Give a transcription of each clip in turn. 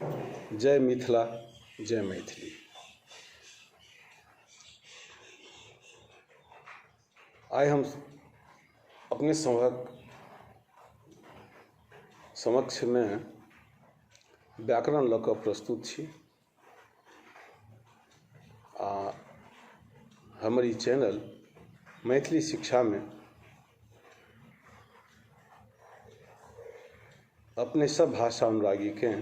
जय मिथिला, जय मैथिली। आइ हम अपने सभक समक्षमे व्याकरण लऽ कऽ प्रस्तुत छी आ हमर ई चैनल मैथिली शिक्षामे अपने सब भाषा अनुरागीकेँ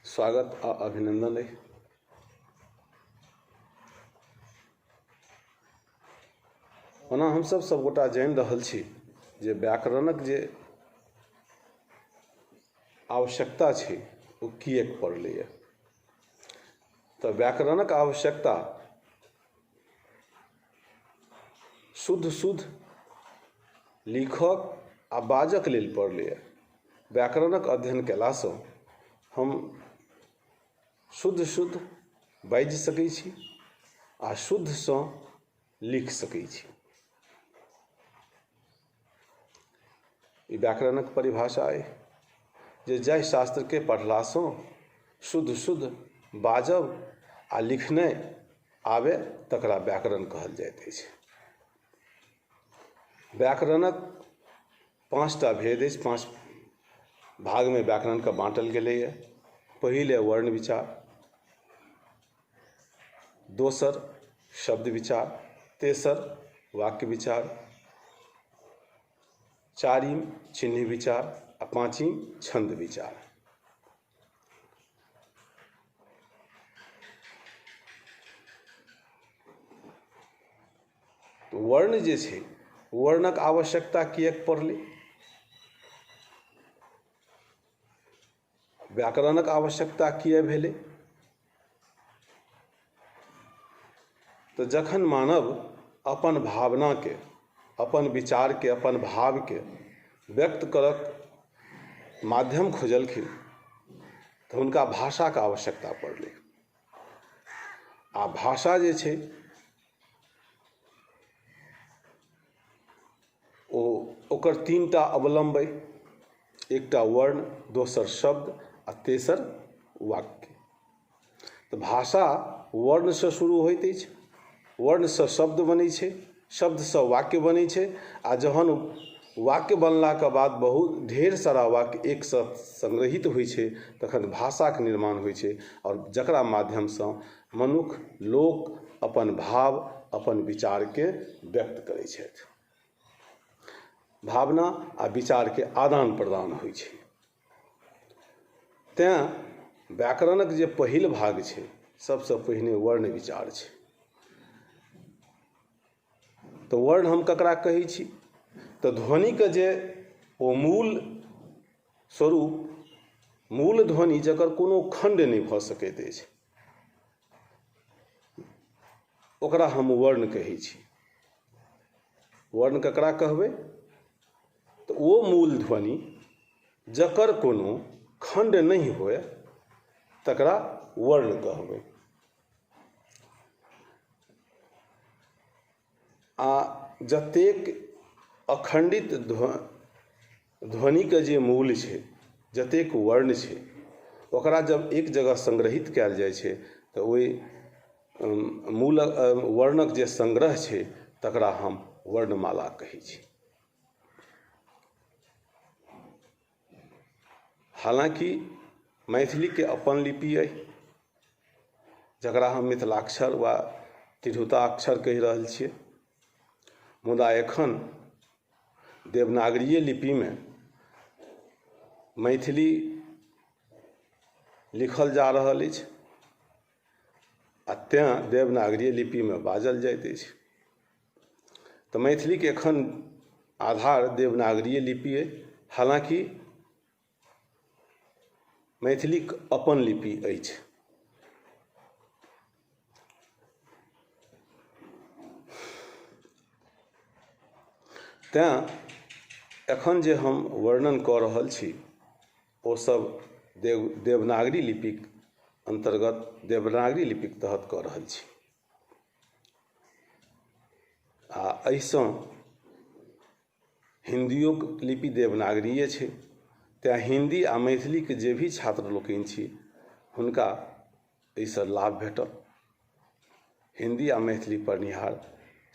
स्वागत आ अभिनन्दन अइ। ओना हमसभ सभगोटा जानि रहल छी जे व्याकरणक जे आवश्यकता छै ओ किएक पड़लैए। तऽ व्याकरणक आवश्यकता शुद्ध शुद्ध लिखऽ आ बाजऽके लेल पड़लैए। व्याकरणक अध्ययन कयलासँ हम शुद्ध शुद्ध बाजि सकै छी आ शुद्धसँ लिख सकै छी। ई व्याकरणक परिभाषा अइ जे जाहि शास्त्रके पढ़लासँ शुद्ध शुद्ध बाजब आ लिखनाइ आबय तकरा व्याकरण कहल जाइत अछि। व्याकरणक पाँचटा भेद अछि, पाँच भागमे व्याकरणके बाँटल गेलैए। पहिल अइ वर्ण विचार, दोसर शब्द विचार, तेसर वाक्य विचार, चारिम चिन्ह विचार आ पाँचिम छन्द विचार। वर्ण जे छै, वर्णक आवश्यकता किएक पड़लै, व्याकरणक आवश्यकता किए भेलै? तऽ जखन मानव अपन भावनाके, अपन विचारके, अपन भावके व्यक्त करक माध्यम खोजलखिन तऽ हुनका भाषाके आवश्यकता पड़लै। आ भाषा जे छै ओ ओकर तीनटा अवलम्ब अइ, एकटा वर्ण, दोसर शब्द आ तेसर वाक्य। तऽ भाषा वर्णसँ शुरू होइत अछि, वर्णसँ शब्द बनै छै, शब्दसँ वाक्य बनै छै आ जहन वाक्य बनलाके बाद बहुत ढेर सारा वाक्य एक साथ संग्रहित होइ छै तखन भाषाके निर्माण होइ छै आओर जकरा माध्यमसँ मनुख लोक अपन भाव अपन विचारके व्यक्त करै छथि। भावना आ विचारके आदान प्रदान होइ छै। तैँ व्याकरणक जे पहिल भाग छै सबसँ पहिने वर्ण विचार छै। तऽ वर्ण हम ककरा कहै छी? तऽ ध्वनिके जे ओ मूल स्वरूप, मूल ध्वनि जकर कोनो खण्ड नहि भऽ सकैत अछि, ओकरा हम वर्ण कहै छी। वर्ण ककरा कहबै? तऽ ओ मूल ध्वनि जकर कोनो खण्ड नहि हुए तकरा वर्ण कहबै। आ जतेक अखण्डित ध्वनिके जे मूल छै, जतेक वर्ण छै, ओकरा जब एक जगह संग्रहित कयल जाइ छै तऽ ओहि मूल वर्णक जे संग्रह छै तकरा हम वर्णमाला कहै छी। हालाँकि मैथिलीके अपन लिपि अइ जकरा हम मिथिलाक्षर वा तिरहुताक्षर कहि रहल छियै, मुदा एखन देवनागरिये लिपिमे मैथिली लिखल जा रहल अछि आ तेँ देवनागरिये लिपिमे बाजल जाइत अछि। तऽ मैथिलीके एखन आधार देवनागरिये लिपि अइ, हालाँकि मैथिलीक अपन लिपि अछि। तेँ एखन जे हम वर्णन कऽ रहल छी ओ सब देवनागरी लिपिक अन्तर्गत देवनागरी लिपिक तहत कऽ रहल छी। आ एहिसँ हिन्दियोके लिपि देवनागरिए छै, तेँ हिन्दी आ मैथिलीके जे भी छात्र लोकनि छी हुनका एहिसँ लाभ भेटल। हिन्दी आ मैथिली पढ़निहार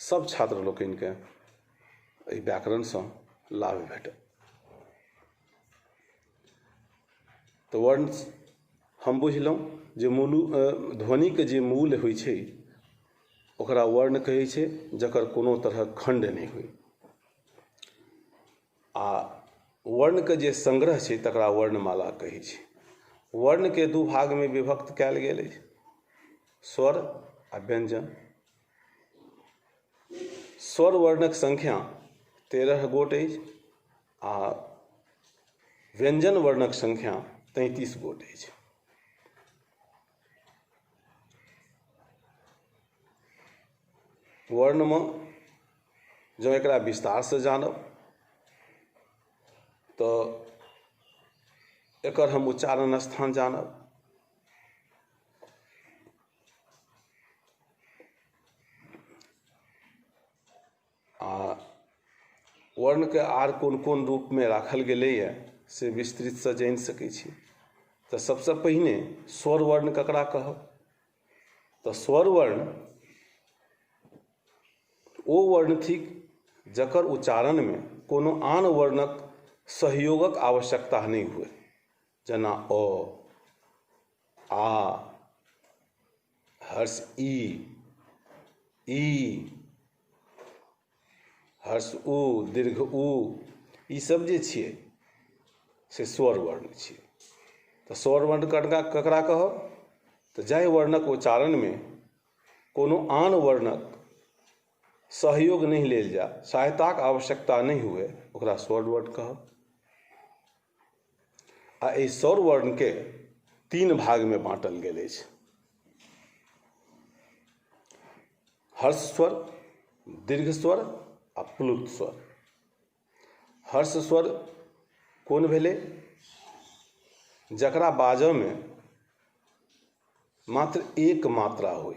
सब छात्र लोकनिके एहि व्याकरणसँ लाभ भेटल। तऽ वर्ण हम बुझलहुँ जे मूल ध्वनिके जे मूल होइ छै ओकरा वर्ण कहै छै, जकर कोनो तरहक खण्ड नहि होइ। आ वर्णके जे संग्रह छै तकरा वर्णमाला कहै छै। वर्णके दू भागमे विभक्त कयल गेल अछि, स्वर आ व्यंजन। स्वर वर्णक संख्या 13 गोट अछि आ व्यंजन वर्णक संख्या 33 गोट अछि। वर्णमे जँ एकरा विस्तारसँ जानब तऽ एकर हम उच्चारण स्थान जानब। आ वर्णके आर कोन कोन रूपमे राखल गेलैए से विस्तृतसँ जानि सकै छी। तऽ सबसँ पहिने स्वर वर्ण ककरा कहब? तऽ स्वर वर्ण ओ वर्ण थिक जकर उच्चारणमे कोनो आन वर्णक सहयोगक आवश्यकता नहि हुए, जेना अ, आ, हर्ष ई, ई, हर्ष उ, दीर्घ उ, ई सब जे छियै से स्वर वर्ण छियै। तऽ स्वर वर्ण ककरा कहब? तऽ जाहि वर्णक उच्चारणमे कोनो आन वर्णक सहयोग नहि लेल जाय, सहायताक आवश्यकता नहि हुए, ओकरा स्वर वर्ण कहब। आ एहि स्वर वर्णके 3 भागमे बाँटल गेल अछि, हर्ष स्वर, दीर्घ स्वर आ प्लुत स्वर। हर्ष स्वर कोन भेलै? जकरा बाजऽमे मात्र एक मात्रा होइ।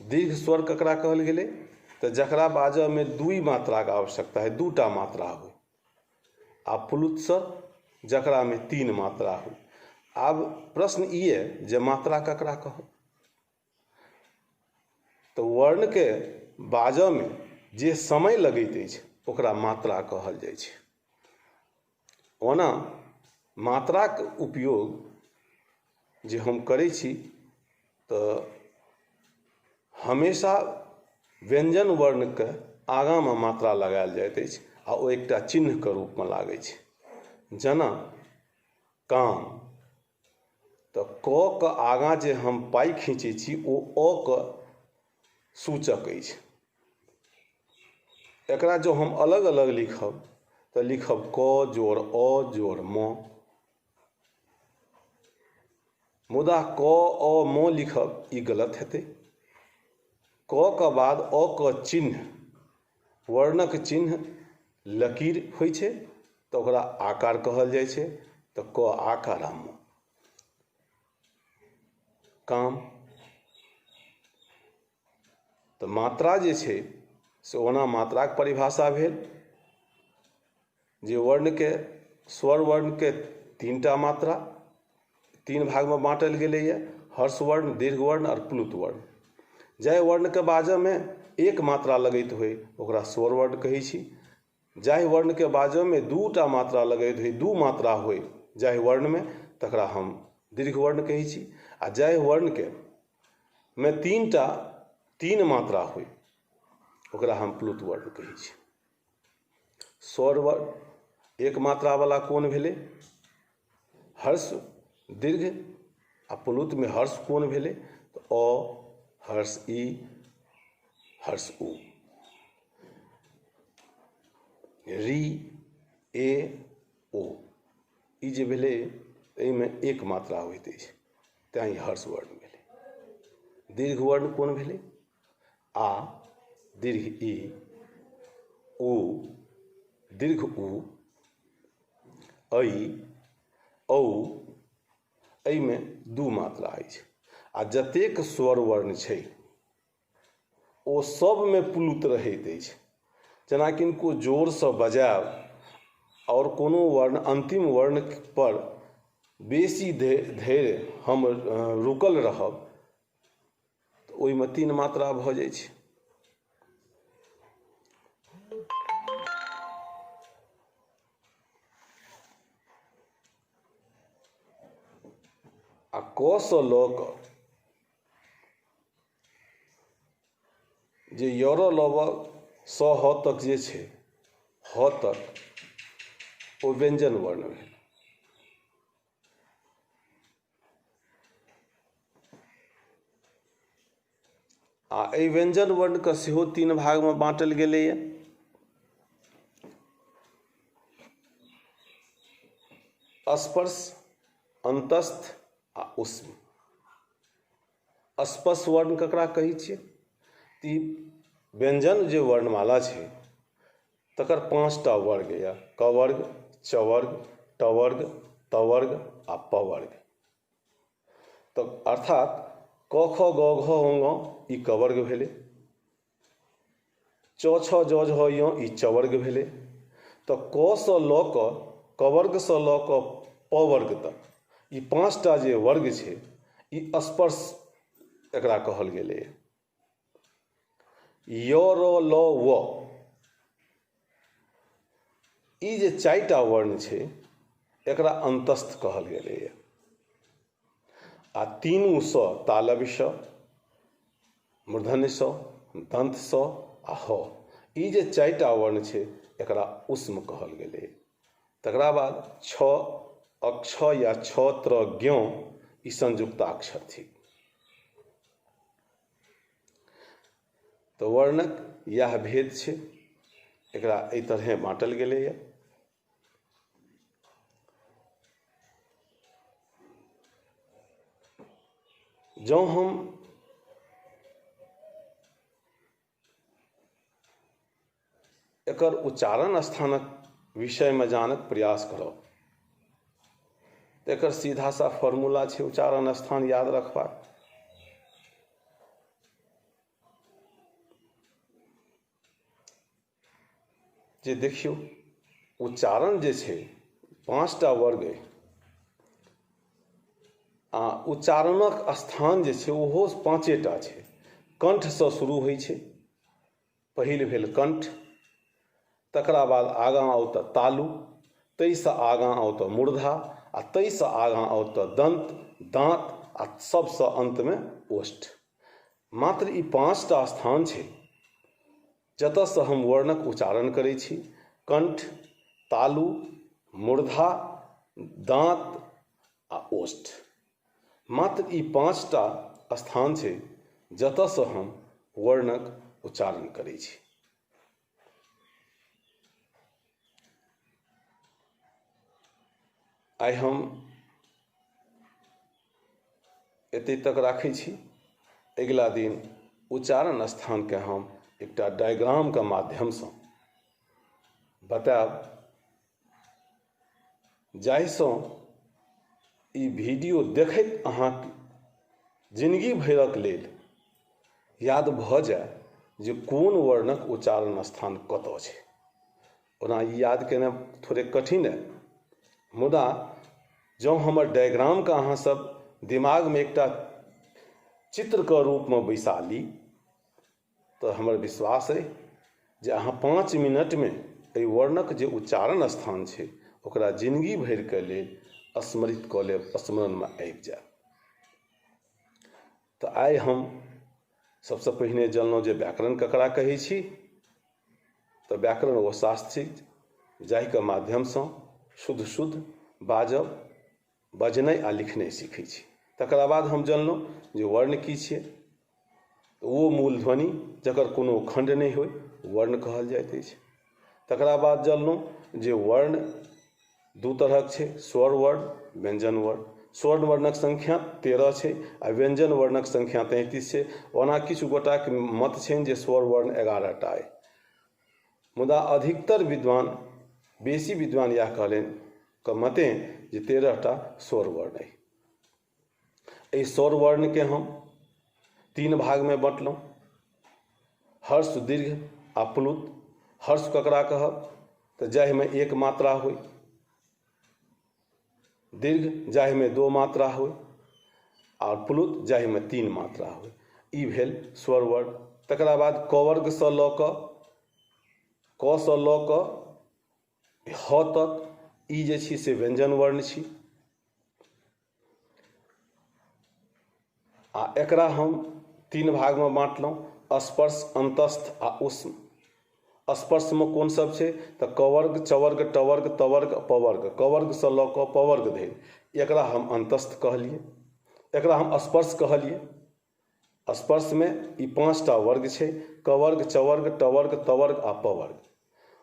दीर्घ स्वर ककरा कहल गेलै? तऽ जकरा बाजऽमे 2 मात्राके आवश्यकता है, 2टा मात्रा होइ। आ प्लुत स्वर जकरामे 3 मात्रा होइ। आब प्रश्न ई है जे मात्रा ककरा कहब? तऽ वर्णके बाजऽमे जे समय लगैत अछि ओकरा मात्रा कहल जाइ छै। ओना मात्राक उपयोग जे हम करै छी तऽ हमेशा व्यंजन वर्णके आगाँमे मात्रा लगायल जाइत अछि आ ओ एकटा चिन्हके रूपमे लागै छै। जेना काम, तऽ क के आगाँ जे हम पाइ खींचै छी ओ अ के सूचक अछि। एकरा जँ हम अलग अलग लिखब तऽ लिखब क जोड़ अ जोड़ म, मुदा क अ म लिखब ई गलत हेतै। क के बाद अ के चिन्ह, वर्णक चिन्ह लकीर होइ छै तऽ ओकरा आकार कहल जाइ छै, तऽ क आकार आ म। काम, तऽ मात्रा जे छै से ओना मात्राक परिभाषा भेल जे वर्णके, स्वर वर्णके 3टा मात्रा 3 भागमे बाँटल गेलैए, हर्ष वर्ण, दीर्घ वर्ण आओर प्लुत वर्ण। जाहि वर्णके बाजऽमे एक मात्रा लगैत होइ ओकरा स्वर वर्ण कहै छी। जाहि वर्णके बाजऽमे 2टा मात्रा लगैत होइ, 2 मात्रा होइ जाहि वर्णमे, तकरा हम दीर्घ वर्ण कहै छी। आ जाहि वर्णके मे 3 मात्रा होइ ओकरा हम प्लुत वर्ण कहै छी। स्वर वर्ण एक मात्रा वाला कोन भेलै? हर्ष, दीर्घ आ प्लुतमे हर्ष कोन भेलै? तऽ अ, हर्ष ई, हर्ष उ, री, ए, ओ, ई जे भेलै एहिमे एक मात्रा होइत अछि, तेँ ई हर्ष वर्ण भेलै। दीर्घ वर्ण कोन भेलै? आ, दीर्घ ई, उ, दीर्घ उ, ऐ, औ, एहिमे 2 मात्रा अछि। आ जतेक स्वर वर्ण छै ओ सबमे प्लुत रहैत अछि। जेना किनको जोरसँ बजायब आओर कोनो वर्ण अन्तिम वर्णपर बेसी धरि हम रुकल रहब तऽ ओहिमे 3 मात्रा भऽ जाइ छै। आ क सँ लऽ कऽ जे य र ल व स ह तक जे छै, ह तक, ओ व्यञ्जन वर्ण भेल। आ एहि व्यञ्जन वर्णके सेहो 3 भागमे बाँटल गेलैए। स्पर्श, अन्तस्थ आ उष्म। स्पर्श वर्ण ककरा कहै छियै? ई व्यञ्जन जे वर्णमाला छै तकर 5टा वर्ग यऽ, क वर्ग, च वर्ग, ट वर्ग, त वर्ग आ प वर्ग। तऽ अर्थात क ख ग घ ङ ई क वर्ग भेलै, च छ ज झ य ई च वर्ग भेलै। तऽ क सँ लऽ कऽ क वर्गसँ लऽ कऽ प वर्ग तक ई 5टा जे वर्ग छै ई स्पर्श एकरा कहल गेलैए। य र ल व ई जे 4टा वर्ण छै एकरा अन्तस्थ कहल गेलैए। आ तीनू स तालव्य स, मूर्धन्य स, दंत स आ ह, ई जे 4टा वर्ण छै एकरा उष्म कहल गेलैए। तकरा बाद छ अक्ष या छ त्र ज्ञ ई संयुक्ताक्षर थिक। तऽ वर्णक इएह भेद छै, एकरा एहि तरहें बाँटल गेलैए। जँ हम एकर उच्चारण स्थानक विषयमे जानक प्रयास करब तऽ एकर सीधा सा फॉर्मूला छै उच्चारण स्थान याद रखबाक। जे देखियौ उच्चारण जे छै 5टा वर्ग अइ आ उच्चारणक स्थान जे छै ओहो 5टा छै। कंठसँ शुरू होइ छै, पहिल भेल कंठ, तकरा बाद आगाँ आउ तऽ तालु, ताहिसँ आगाँ आउ तऽ मूर्धा, आ ताहिसँ आगाँ आउ तऽ दंत, दाँत, आ सबसँ अन्तमे ओष्ठ। मात्र ई 5टा स्थान छै जतऽसँ हम वर्णक उच्चारण करै छी, कंठ, तालु, मूर्धा, दाँत आ ओष्ठ। मात्र ई 5टा स्थान छै जतऽसँ हम वर्णक उच्चारण करै छी। आइ हम एते तक राखै छी। अगिला दिन उच्चारण स्थानके हम एकटा डायग्रामके माध्यमसँ बतायब, जाहिसँ ई वीडियो देखैत अहाँक जिनगी भरिक लेल याद भऽ जाय जे कोन वर्णक उच्चारण स्थान कतऽ छै। ओना ई याद केनाइ थोड़े कठिन अइ, मुदा जँ हमर डायग्रामके अहाँ सब दिमागमे एकटा चित्रके रूपमे बैसा ली तऽ हमर विश्वास अइ जे अहाँ 5 मिनटमे एहि वर्णक जे उच्चारण स्थान छै ओकरा जिनगी भरिके लेल स्मृत कऽ लेब, स्मरणमे आबि जायत। तऽ आइ हम सबसँ पहिने जनलहुँ जे व्याकरण ककरा कहै छी। तऽ व्याकरण ओ शास्त्र थिक जाहिके माध्यमसँ शुद्ध शुद्ध बाजब, बजनाइ आ लिखनाइ सीखै छी। तकरा बाद हम जनलहुँ जे वर्ण की छियै। ओ मूल ध्वनि जकर कोनो खण्ड नहि होइ वर्ण कहल जाइत अछि। तकरा बाद जनलहुँ जे वर्ण 2 तरहक छै, स्वर वर्ण, व्यञ्जन वर्ण। स्वर्ण वर्णक संख्या 13 छै आ व्यञ्जन वर्णक संख्या 33 छै। ओना किछु गोटाके मत छनि जे स्वर वर्ण 11टा अइ, मुदा अधिकतर विद्वान, बेसी विद्वान इएह कहलनि के मते जे 13टा स्वर वर्ण अइ। एहि स्वर वर्णके हम 3 भागमे बँटलहुँ, हर्ष, दीर्घ आ प्लुत। हर्ष ककरा कहब? तऽ जाहिमे एक मात्रा होइ, दीर्घ जाहिमे 2 मात्रा होइ, आओर प्लुत जाहिमे 3 मात्रा होइ। ई भेल स्वर वर्ण। तकरा बाद कवर्गसँ लऽ कऽ क सँ लऽ कऽ ह तक ई जे छी से व्यंजन वर्ण छी। आ एकरा हम 3 भागमे बाँटलहुँ, स्पर्श, अंतस्थ आ उष्म। स्पर्शमे कोन सब छै तऽ कवर्ग, चवर्ग, टवर्ग, तवर्ग, पवर्ग। कवर्गसँ लऽ कऽ पवर्ग धरि एकरा हम अंतस्थ कहलियै, एकरा हम स्पर्श कहलियै। स्पर्शमे ई 5टा वर्ग छै, कवर्ग, चवर्ग, टवर्ग, तवर्ग आ पवर्ग।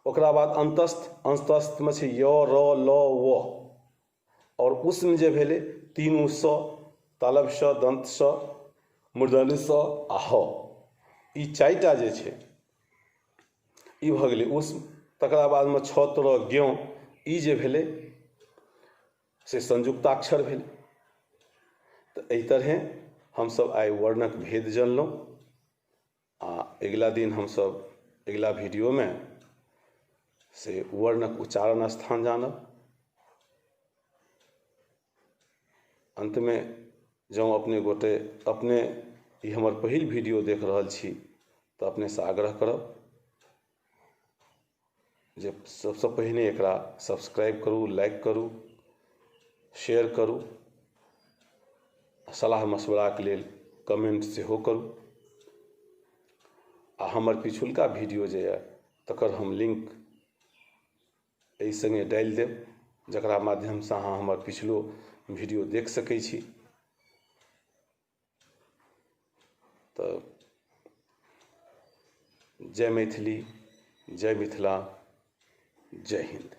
ओकरा बाद अंतस्थ, अंतस्थमे छै य, र, ल, व। आओर उष्म जे भेलै तीनू स, तालब स, दंत स, मूर्धन्य स आ ह, ई 4टा जे छै ई भऽ गेलै उष्म। तकरा बादमे छ त्र ज्ञ, ई जे भेलै से संयुक्ताक्षर भेलै। तऽ एहि तरहें हमसभ आइ वर्णक भेद जनलहुँ आ अगिला दिन हमसभ अगिला वीडियोमे से वर्णक उच्चारण स्थान जानब। अंतमे जँ अपने गोटे अपने ई हमर पहिल वीडियो देख रहल छी तऽ अपनेसँ आग्रह करब जे सबसँ पहिने एकरा सब्सक्राइब करू, लाइक करू, शेयर करू, सलाह मशवराके लेल कमेंट सेहो करू। आ हमर पिछुलका वीडियो जे यऽ तकर हम लिंक एहि संगे डालि देब, जकरा माध्यमसँ अहाँ हमर पिछलो वीडियो देख सकै छी। तऽ जय मैथिली, जय मिथिला, जय हिंद।